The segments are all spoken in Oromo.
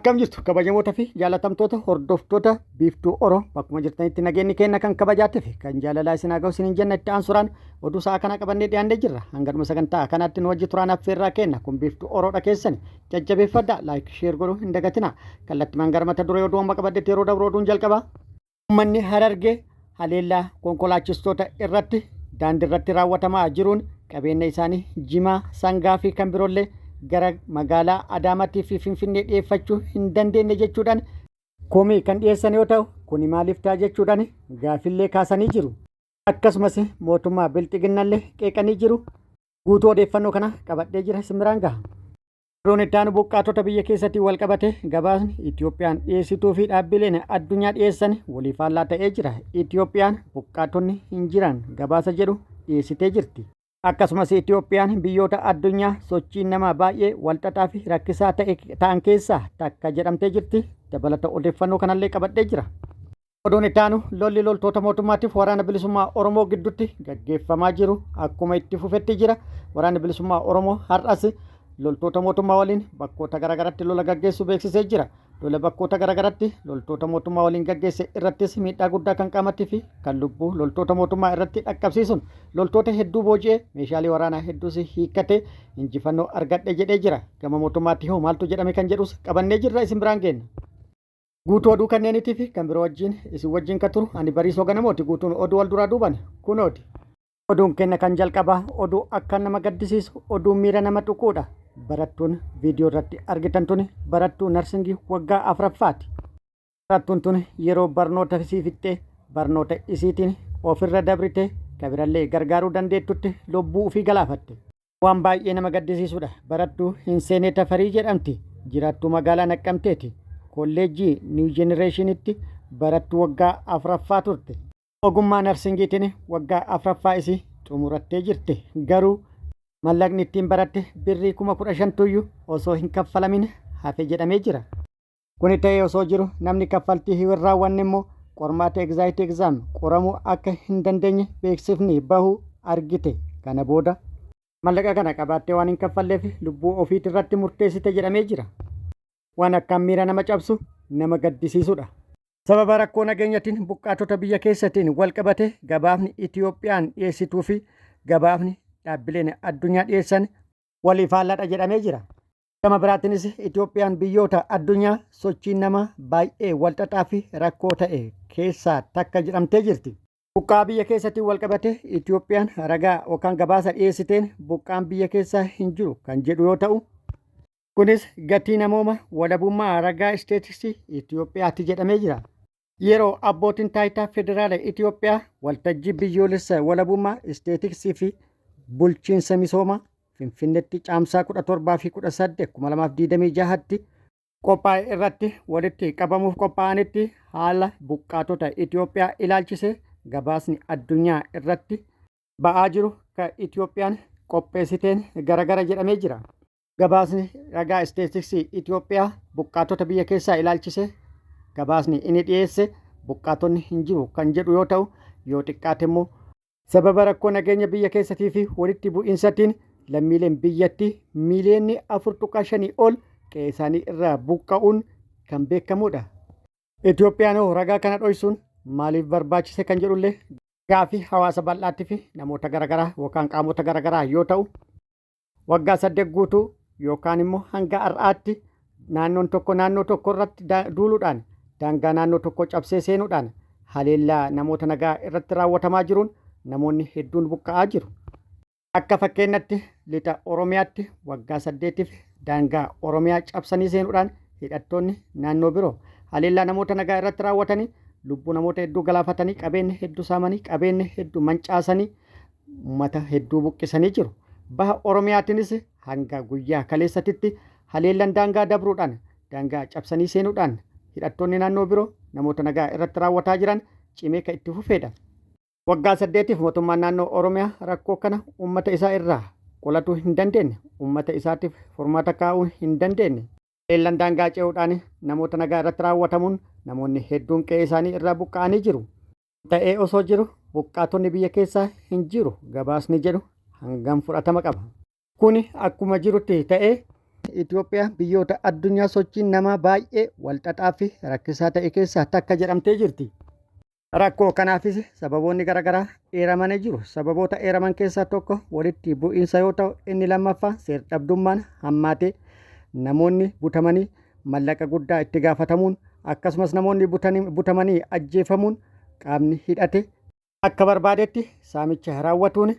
Akkam jirtu kabajamoota fi jaalatamtoota hordoftoota Biiftuu Oro, bakkuma jirtanitti nageenyi keenya kan kabajaatee fi kan jaalalaa isin haa ga'u isiniin jenna. Itti aansuraan oduu sa'a kana qabannee dhiyaannee jirra. Hanga dhuma sagantaa kanaatti nu wajji turaan affeerraa kenna. Kun Biiftuu Oroodha, keessani jajjabeeffadha, like, share godhuu hin dagatina. Kallattimaan gara mata duree oduu amma qabadhetti yeroo dabru, oduun jalqaba. Uummanni Harargee haleellaa konkolaachistoota irratti daandii irratti raawwatamaa jiruun qabeenya isaanii jimaa, sangaa fi kan biroollee gara magaalaa Adaamaatii fi Finfinnee dhiyeeffachuu hin dandeenye jechuudhaan komii kan dhiyeessan yoo ta'u, kuni maaliif ta'a jechuudhaan gaafillee kaasanii jiru. Akkasumas mootummaa Bilxiginnallee qeeqanii jiru. Guutuu odeeffannoo kana qabadhee jira, isin biraan gaha. Oduun itti aanu buqqaatota biyya keessatti wal qabate gabaasni Itoophiyaan dhiyeessituu fi dhaabbileen addunyaa dhiyeessan walii faallaa ta'ee jira. Itoophiyaan buqqaatonni hin jiran gabaasa jedhu dhiyeessitee jirti. Akkasumas Itoophiyaan biyyoota addunyaa sochiin namaa baay'ee walxaxaa fi rakkisaa ta'e ta'an keessaa takka jedhamtee jirti. Dabalata odeeffannoo kanallee qabadhee jira. Oduun itti aanu lolli loltoota mootummaatiif Waraana Bilisummaa Oromoo gidduutti gaggeeffamaa jiru akkuma itti fufetti jira. Waraanni Bilisummaa Oromoo har'as loltoota mootummaa waliin bakkoota garaagaratti lola gaggeessu beeksisee jira. Lola bakkoota garaagaratti loltoota mootummaa waliin gaggeesse irrattis miidhaa guddaa kan qaamatti fi kan lubbuu loltoota mootummaa irratti dhaqqabsiisuun loltoota hedduu booji'ee, meeshaalee waraanaa hedduus hiikkatee injifannoo argadhe jedhee jira. Gama mootummaatti hoo maaltu jedhame kan jedhus qabannee jirra, isin biraan geenna. Guutuu oduu kanneenitii fi kan biroo wajjin isin wajjin kan turu ani Bariisoo Ganamooti. Guutuun oduu wal duraa duuban kunooti. Oduun keenya kan jalqabaa oduu akka nama gaddisiisu, oduu miira nama tuquudha. Barattuun viidiyoo irratti argitan tuni barattuu narsingii waggaa afuraffaati. Barattuun tun yeroo barnoota isii fixxee, barnoota isiitiin ofirra dabrite, kabirallee gargaaruu dandeettutti lubbuu ofii galaafatte. Waan baay'ee nama gaddisiisudha. Barattuu Hinseenee Tafarii jedhamti. Jiraattuu magaalaa Naqqamteeti. Kolleejjii New Generationitti barattuu waggaa afuraffaa turte. Ogummaa narsingiitiin waggaa afuraffaa isii xumurattee jirti. Garuu mallaqni ittiin baratte birrii 15,000tuyyuu osoo hin kaffalamin hafe jedhamee jira. Kuni ta'ee osoo jiru, namni kaffaltii hin raawwanne immoo qormaata exit exam qoramuu akka hin dandeenye beeksifni bahu argite. Kana booda mallaqa kana qabaattee waan hin kaffalleef lubbuu ofiit irratti murteessite jedhamee jira. Waan akkaan miira nama cabsu, nama gaddisiisudha. Sababa rakkoo nageenyatiin buqqaatota biyya keessatiin wal qabate gabaafni Itoophiyaan dhiyeessituu fi gabaafni dhaabbileen addunyaa dhiyeessan walii faalladha jedhamee jira. Gama biraatiinis Itoophiyaan biyyoota addunyaa sochiin namaa baay'ee walxaxaa fi rakkoo ta'e keessaa takka jedhamtee jirti. Buqqaa biyya keessatti wal qabate Itoophiyaan ragaa yookaan gabaasa dhiyeessiteen buqqaan biyya keessaa hin jiru kan jedhu yoo ta'u, kunis gatii namooma walabummaa ragaa isteetiksii Itoophiyaati jedhamee jira. Yeroo abbootiin taayitaa federaala Itoophiyaa waltajjii biyyoolessa walabummaa isteetiksii fi bulchiinsa misoomaa Finfinneetti Caamsaa 17 fi 18 2026tti qophaa'e irratti walitti qabamuuf qophaa'anitti, haala buqqaatota Itoophiyaa ilaalchise gabaasni addunyaa irratti ba'aa jiru ka Itoophiyaan qopheessiteen garagara jedhamee jira. Gabaasni ragaa isteetiksii Itoophiyaa buqqaatota biyya keessaa ilaalchise gabaasni inni dhiyeesse buqqaatonni hin jiru kan jedhu yoo ta'u, yoo xiqqaate immoo sababa rakkoo nageenya biyya keessatii fi walitti bu'iinsatiin lammiileen biyyattii miiliyoonni 4.5 ol qe'ee isaanii irraa buqqa'uun kan beekamudha. Itoophiyaan hoo ragaa kana dhoysuun maaliif barbaachise kan jedhullee gaafii hawaasa bal'aatti fi namoota garaagaraa yookaan qaamota garaagaraa yoo ta'u, waggaa 8 guutuu yookaan immoo hanga har'aatti naannoon tokko naannoo tokko irratti duuluudhaan, daangaa naannoo tokko cabsee seenuudhaan haleellaa namoota nagaa irratti raawwatamaa jiruun namoonni hedduun buqqa'aa jiru. Akka fakkeenyatti lixa Oromiyaatti waggaa 8f daangaa Oromiyaa cabsanii seenuudhaan hidhattoonni naannoo biroo haleellaa namoota nagaa irratti raawwatanii, lubbuu namoota hedduu galaafatanii, qabeenya hedduu saamanii, qabeenya hedduu mancaasanii, uummata hedduu buqqisanii jiru. Baha Oromiyaatiinis hanga guyyaa kaleessatitti haleellaan daangaa dabruudhaan, daangaa cabsanii seenuudhaan hidhattoonni naannoo biroo namoota nagaa irratti raawwataa jiran cimee kan itti fufeedha. Waggaa 8f mootummaan naannoo Oromiyaa rakkoo kana uummata isaa irraa qolatuu hin dandeenye, uummata isaatiif furmaata kaa'uu hin dandeenye. Haleellaan daangaa ce'uudhaan namoota nagaa irratti raawwatamuun namoonni hedduun qe'ee isaanii irraa buqqa'anii jiru. Ta'ee osoo jiru buqqaatonni biyya keessaa hin jiru gabaasni jedhu hangam fudhatama qaba? Kuni akkuma jirutti ta'ee, Itoophiyaa biyyoota addunyaa sochiin namaa baay'ee walxaxaa fi rakkisaa ta'e keessaa takka jedhamtee jirti. Rakkoo kanaafis sababoonni garaagaraa eeramanii jiru. Sababoota eeraman keessaa tokko walitti bu'iinsa yoo ta'u, inni lammaffaa seer-dhabdummaan hammaatee namoonni butamanii mallaqa guddaa itti gaafatamuun, akkasumas namoonni butamanii ajjeefamuun, qaamni hidhate akka barbaadetti saamicha raawwatuun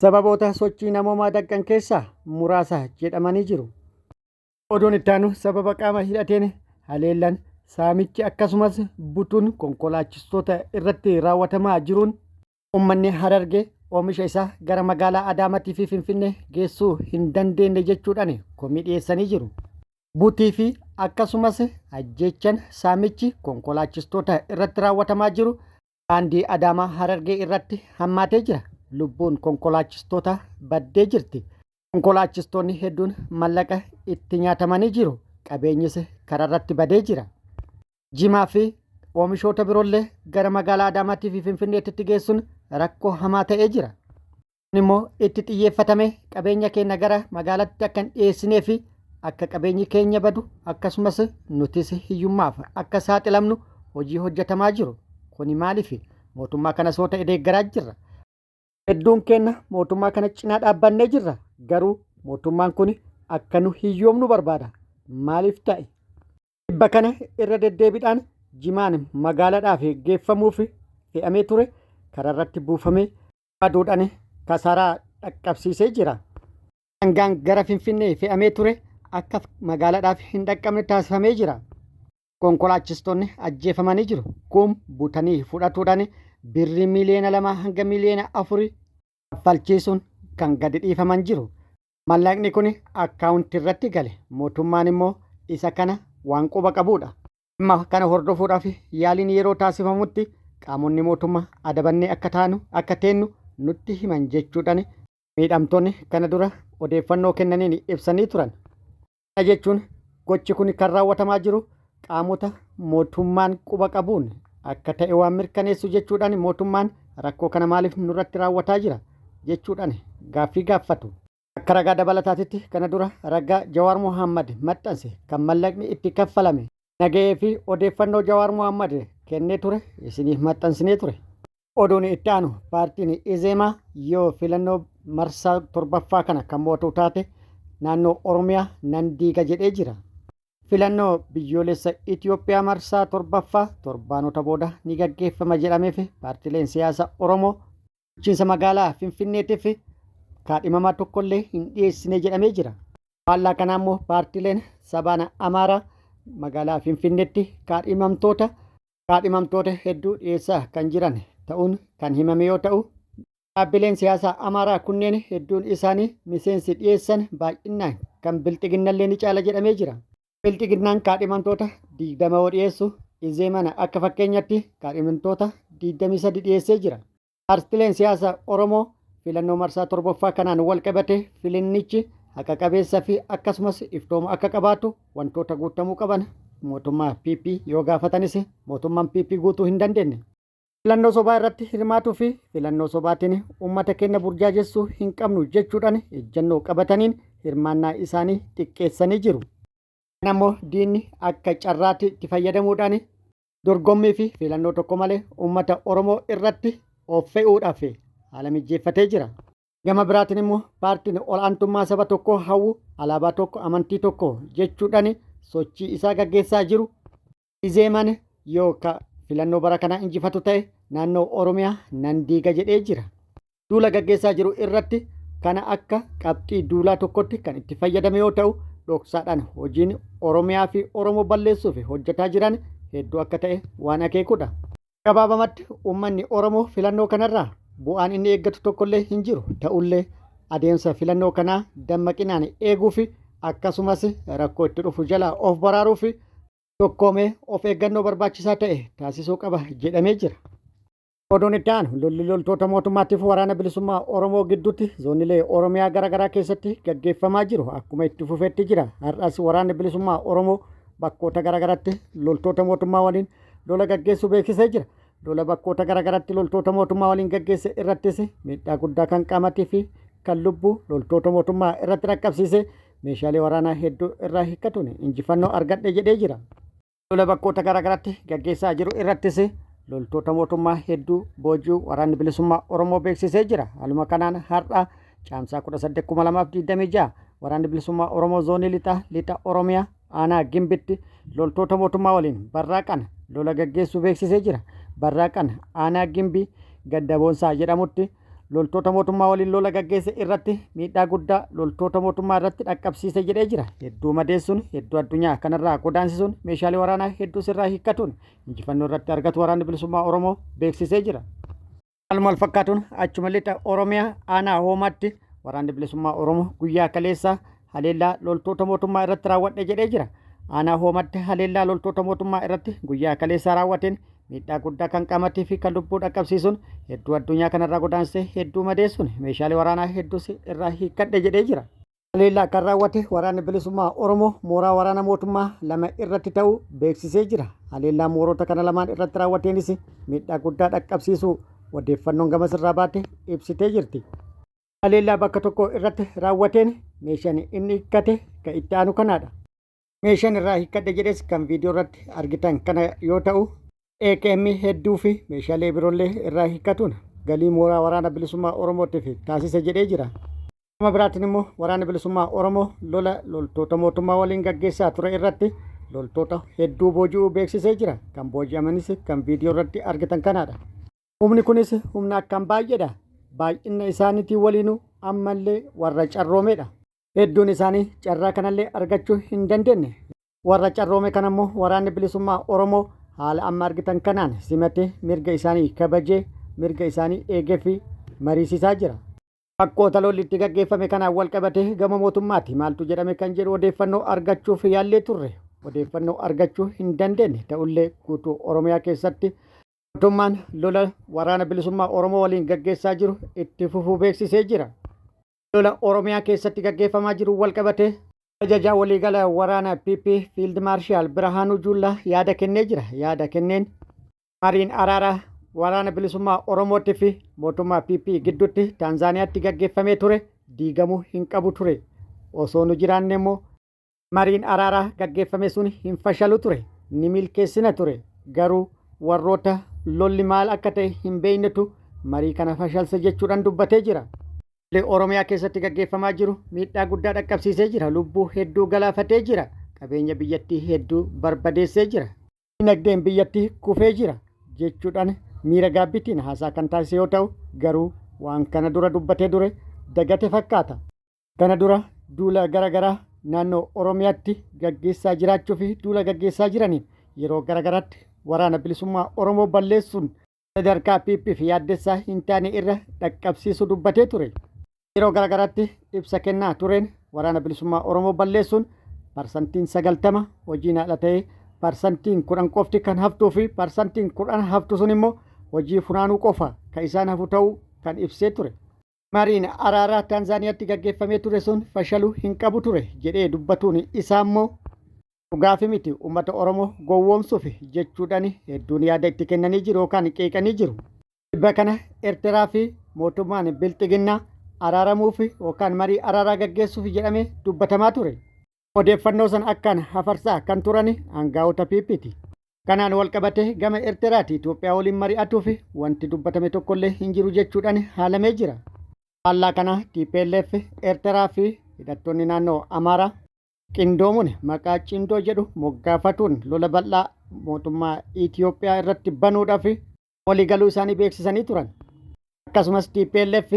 sababoota sochii namoomaa danqan keessaa muraasa jedhamanii jiru. Oduun itti aanu sababa qaama hidhateen haleellaan, saamichi akkasumas butuun konkolaachistoota irratti raawwatamaa jiruun uummanni Harargee oomisha isaa gara magaalaa Adaamaatii fi Finfinnee geessuu hin dandeenye jechuudhaan komii dhiyeessanii jiru. Butii fi akkasumas ajjeechaan, saamichi konkolaachistoota irratti raawwatamaa jiru daandii Adaamaa Harargee irratti hammaatee jira. Lubbuun konkolaachistoota baddee jirti. Konkolaachistoonni hedduun mallaqa itti nyaatamanii jiru. Qabeenyis karaarratti badee jira. Jimaa fi oomishoota biroollee gara magaalaa Adaamaatii fi Finfinneetti geessuun rakkoo hamaa ta'ee jira. Kun immoo itti xiyyeeffatamee qabeenya keenya gara magaalaatti akka hin dhiyeessinee fi akka qabeenyi keenya badu, akkasumas nutis hiyyummaaf akka saaxilamnu hojii hojjetamaa jiru. Kuni maaliif? Mootummaa kana soo ta'e deeggaraa jirra. Hedduun keenya mootummaa kana cinaa dhaabbannee jirra. Garuu mootummaan kun akka nu hiyyoomnu barbaada. Maaliif ta'e? Dhibba kana irra deddeebiidhaan jimaan magaalaadhaaf geeffamuuf fe'amee ture karaarratti buufamee baduudhaan kasaaraa dhaqqabsiisee jira. Dhangaan gara Finfinnee fe'amee ture akka magaalaadhaaf hin dhaqqabne taasifamee jira. Konkolaachistoonni ajjeefamanii jiru. Kun butanii fudhatuudhaan birrii 2 miiliyoona hanga 4 miiliyoona kaffalchiisuun kan gadi dhiifaman jiru. Mallaqni kun akkaawuntii irratti gale. Mootummaan immoo isa kana waan quba qabudha. Dhimma kana hordofuudhaaf yaaliin yeroo taasifamutti qaamonni mootummaa adabannee akka taanu, akka teennu nutti himan jechuudhaan miidhamtoonni kana dura odeeffannoo kennaniin ibsanii turan. Kana jechuun gochi kun kan raawwatamaa jiru qaamota mootummaan quba qabuun akka ta'e waan mirkaneessu jechuudhaan, mootummaan rakkoo kana maaliif nurratti raawwataa jira jechuudhaan gaaffii gaafatu. Akka ragaa dabalataatitti kana dura ragaa Jawaar Mohammad maxxanse kan mallaqni itti kaffalame nagahee fi odeeffannoo Jawaar Mohammad kennee ture isiniif maxxansinee ture. Oduun itti aanu paartiin Izeemaa yoo filannoo marsaa torbaffaa kana kan mo'atu taate naannoo Oromiyaa nan diiga jedhee jira. Filannoo biyyoolessa Itoophiyaa marsaa torbaffaa torbaanota booda ni gaggeeffama jedhameef paartileen siyaasaa Oromoo bulchiinsa magaalaa Finfinneetiif kaadhimamaa tokkollee hin dhiyeessine jedhamee jira. Faallaa kanaa immoo paartileen sabaan Amaaraa magaalaa Finfinneetti kaadhimamtoota hedduu dhiyeessaa kan jiran ta'uun kan himame yoo ta'u, dhaabbileen siyaasaa Amaaraa kunneen hedduun isaanii miseensi dhiyeessan baay'inaan kan Bilxiginnallee ni caala jedhamee jira. Bilxiginnaan kaadhimamtoota 20 yoo dhiyeessu, Izeemaan akka fakkeenyatti kaadhimamtoota 23 dhiyeessee jira. Paartileen siyaasaa Oromoo filannoo marsaa torbaffaa kanaan wal qabate filannichi haqa qabeessa fi akkasumas iftooma akka qabaatu wantoota guutamuu qaban mootummaa PP yoo gaafatanis mootummaan PP guutuu hin dandeenye. Filannoo sobaa irratti hirmaatuu fi filannoo sobaatiin uummata keenya burjaajessuu hin qabnu jechuudhaan ejjennoo qabataniin hirmaannaa isaanii xiqqeessanii jiru. Kana immoo diinni akka carraatti itti fayyadamuudhaan dorgommii fi filannoo tokko malee uummata Oromoo irratti of fe'uudhaaf haala mijjeeffatee jira. Gama biraatiin immoo paartiin ol'aantummaa saba tokkoo hawwu, alaabaa tokko, amantii tokko jechuudhaan sochii isaa gaggeessaa jiru. Izeemaan yoo ka filannoo bara kanaa injifatu ta'e naannoo Oromiyaa nan diiga jedhee jira. Duula gaggeessaa jiru irratti kana akka qabxii duulaa tokkotti kan itti fayyadame yoo ta'u, dhoksaadhaan hojiin Oromiyaa fi Oromoo balleessuuf hojjetaa jiran hedduu akka ta'e waan akeekudha. Gabaabamatti uummanni Oromoo filannoo kanarraa bu'aan inni eeggatu tokkollee hin jiru. Ta'ullee adeemsa filannoo kanaa dammaqinaan eeguu fi akkasumas rakkoo itti dhufu jalaa of baraaruu fi tokkoomee of eeggannoo barbaachisaa ta'e taasisuu qaba jedhamee jira. Oduun itti aanu lolli loltoota mootummaatiif waraana bilisummaa Oromoo gidduutti zoonilee Oromiyaa garaagaraa keessatti gaggeeffamaa jiru akkuma itti fufetti jira. Har'as waraanni bilisummaa Oromoo bakkoota garaagaraatti loltoota mootummaa waliin lola gaggeessuu beeksisee jira. Lola bakkoota garaagaraatti loltoota mootummaa waliin gaggeesse irrattis miidhaa guddaa kan qaamatii fi kan lubbuu loltoota mootummaa irratti dhaqqabsiise. meeshaalee waraanaa hedduu irraa hiikkatuun injifannoo argadhe jedhee jira. Lola bakkoota garaagaraatti gaggeessaa jiru irrattis loltoota mootummaa hedduu booji'uu Waraanni Bilisummaa Oromoo beeksisee jira. Haaluma kanaan har'a Caamsaa 18,2026 Waraanni Bilisummaa Oromoo Zoonii Lixaa Lixa Oromiyaa Aanaa Gimbitti loltoota mootummaa waliin barraaqan lola gaggeessuu beeksisee jira. Barraaqan Aanaa Gimbii Ganda Boonsaa jedhamutti loltoota mootummaa waliin lola gaggeesse irratti miidhaa guddaa loltoota mootummaa irratti dhaqqabsiise jedhee jira. Hedduu madeessuun, hedduu addunyaa kanarraa godaansisuun, meeshaalee waraanaa hedduus irraa hiikkatuun injifannoo irratti argatu Waraanni Bilisummaa Oromoo beeksisee jira. Haaluma wal fakkaatuun achuma lixa Oromiyaa aanaa Hoomaatti Waraanni Bilisummaa Oromoo guyyaa kaleessaa haleellaa loltoota mootummaa irratti raawwadhe jedhee jira. Aanaa Hoomatti haleellaa loltoota mootummaa irratti guyyaa kaleessaa raawwateen miidhaa guddaa kan qaamatii fi kan lubbuu dhaqqabsiisuun hedduu addunyaa kanarraa godaansee hedduu madeessuun meeshaalee waraanaa hedduus irraa hiikkadhe jedhee jira. Haleellaa kan raawwate Waraanni Bilisummaa Oromoo mooraa waraana mootummaa lama irratti ta'uu beeksisee jira. Haleellaa moorota kana lamaan irratti raawwateenis miidhaa guddaa dhaqqabsiisuu odeeffannoon gamasirraa baate ibsitee jirti. Haleellaa bakka tokko irratti raawwateen meeshaan inni hiikkate kan itti aanu kanaadha. Meeshaan irraa hiikkadhe jedhes kan viidiyoo irratti argitan kana yoo ta'u, AKM hedduu fi meeshaalee biroollee irraa hiikkatuun galii mooraa Waraana Bilisummaa Oromootiif taasise jedhee jira. Gama biraatiin immoo Waraanni Bilisummaa Oromoo lola loltoota mootummaa waliin gaggeessaa ture irratti loltoota hedduu booji'uu beeksisee jira. Kan booji'amanis kan viidiyoo irratti argitan kanaadha. Humni kunis humna akkaan baay'eedha. Baay'inna isaaniitiin waliinuu ammallee warra carroomedha. Hedduun isaanii carraa kanallee argachuu hin dandeenye. Warra carroome kana immoo Waraanni Bilisummaa Oromoo haala amma argitan kanaan simatee mirga isaanii kabajee mirga isaanii eegee fi mariisisaa jira. Bakkoota lolli itti gaggeeffame kanaan wal qabatee gama mootummaati maaltu jedhame kan jedhu odeeffannoo argachuuf yaallee turre. Odeeffannoo argachuu hin dandeenye. Ta'ullee guutuu Oromiyaa keessatti mootummaan lola Waraana Bilisummaa Oromoo waliin gaggeessaa jiru itti fufuu beeksisee jira. Lola Oromiyaa keessatti gaggeeffamaa jiru wal qabatee Ajajaa waliigala waraana PP Fiild Maarshaal Birhaanuu Juullaa yaada kennee jira. Yaada kenneen mariin araaraa Waraana Bilisummaa Oromootii fi mootummaa PP gidduutti Taanzaaniyaatti gaggeeffamee ture diigamuu hin qabu ture. Osoo nu jiraanne immoo mariin araaraa gaggeeffame sun hin fashalu ture. Ni milkeessina ture. Garuu warroota lolli maal akka ta'e hin beeknetu marii kana fashalse jechuudhaan dubbatee jira. Lolli Oromiyaa keessatti gaggeeffamaa jiru miidhaa guddaa dhaqqabsiisee jira. Lubbuu hedduu galaafatee jira. Qabeenya biyyattii hedduu barbadeessee jira. Dinagdeen biyyattii kufee jira jechuudhaan miira gaabbiitiin haasaa kan taasise yoo ta'u, garuu waan kana dura dubbatee dure dagate fakkaata. Kana dura duula gara garaa naannoo Oromiyaatti gaggeessaa jiraachuu fi duula gaggeessaa jiraniin yeroo gara garaatti Waraana Bilisummaa Oromoo balleessuun sadarkaa PPf yaaddessaa hin taane irra dhaqqabsiisuu dubbatee ture. Yeroo gara garaatti ibsa kennaa tureen Waraana Bilisummaa Oromoo balleessuun parsantiin 90 hojiin ala ta'ee parsantiin 10 qofti kan haftuu fi parsantiin 10 haftu sun immoo hojii funaanuu qofa kan isaan hafu ta'uu kan ibsee ture. Mariin araaraa Taanzaaniyaatti gaggeeffamee ture sun fashaluu hin qabu ture jedhee dubbatuun isaa immoo dhugaafi miti uummata Oromoo gowwoomsuuf jechuudhaan hedduun yaada itti kennanii jiru yookaan qeeqanii jiru. Tibba kana Ertiraa fi mootummaan Bilxiginnaa araaramuuf yookaan marii araaraa gaggeessuuf jedhamee dubbatamaa ture. Odeeffannoo sana akkaan hafarsaa kan turan aangaa'ota PPti. Kanaan walqabatee gama Ertiraati Itoophiyaa waliin mari'atuuf wanti dubbatame tokkollee hin jiru jechuudhaan haalamee jira. Faallaa kanaa tplf, Ertiraa fi hidhattoonni naannoo Amaaraa qindoomuun maqaa Cimdoo jedhu moggaafatuun lola bal'aa mootummaa Itoophiyaa irratti banuudhaaf waliigaluu isaanii beeksisanii turan. Akkasumas tplf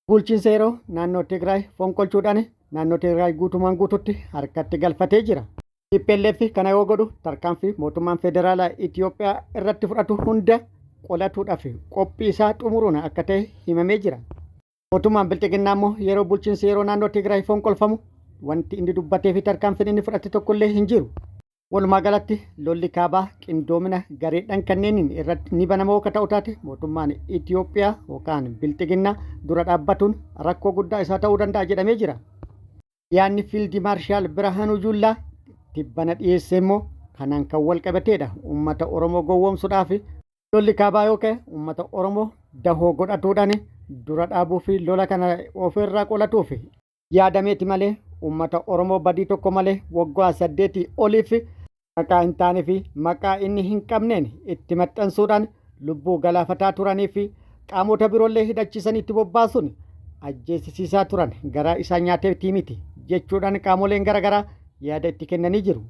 bulchiinsa yeroo naannoo Tigraay fonqolchuudhaan naannoo Tigraay guutumaan guututti harkatti galfatee jira. Tplf kana yoo godhu tarkaanfii mootummaan federaalaa Itoophiyaa irratti fudhatu hunda qolatuudhaaf qophii isaa xumuruun akka ta'e himamee jira. Mootummaan Bilxiginnaa immoo yeroo bulchiinsi yeroo naannoo Tigraay fonqolfamu wanti inni dubbatee fi tarkaanfiin inni fudhate tokkollee hin jiru. Walumaa galatti lolli kaabaa qindoomina gareedhaan kanneeniin irratti ni banama akka ta'u taate mootummaan Itoophiyaa yookaan Bilxiginnaa dura dhaabbatuun rakkoo guddaa isaa ta'uu danda'a jedhamee jira. Yaadni Fiildi Maarshaal Birhaanuu Juullaa tibbana dhiyeesse immoo kanaan kan wal qabateedha. Uummata Oromoo gowwoomsuudhaaf lolli kaabaa yoo ka'e uummata Oromoo dahoo godhatuudhaan dura dhaabuu fi lola kana ofirraa qolatuuf yaadameeti malee uummata Oromoo badii tokko malee waggaa saddeetii oliif maqaa hin taanee fi maqaa inni hin qabneen itti maxxansuudhaan lubbuu galaafataa turanii fi qaamota biroollee hidhachiisanii itti bobbaasuun ajjeesisiisaa turan garaa isaa nyaateetii miti jechuudhaan qaamoleen garaagaraa yaada itti kennanii jiru.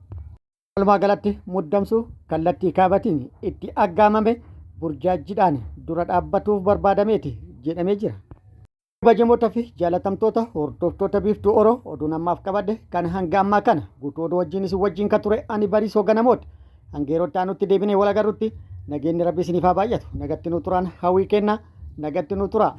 Walumaa galatti muddamsuu kallattii kaabatiin itti aggaamame burjaajjidhaan dura dhaabbatuuf barbaadameeti jedhamee jira. Kabajamoota fi jaalatamtoota hordoftoota Biiftuu Oro, oduun ammaaf qabadhe kan hanga ammaa kana. Guutuu oduu wajjin isin wajjin kan ture ani Bariisoo Ganamooti. Hanga yeroo itti aanutti deebinee wal agarrutti nageenyi Rabbi isiniif haa baay'atu. Nagatti nu turaan hawwii kenna. Nagatti nu tura.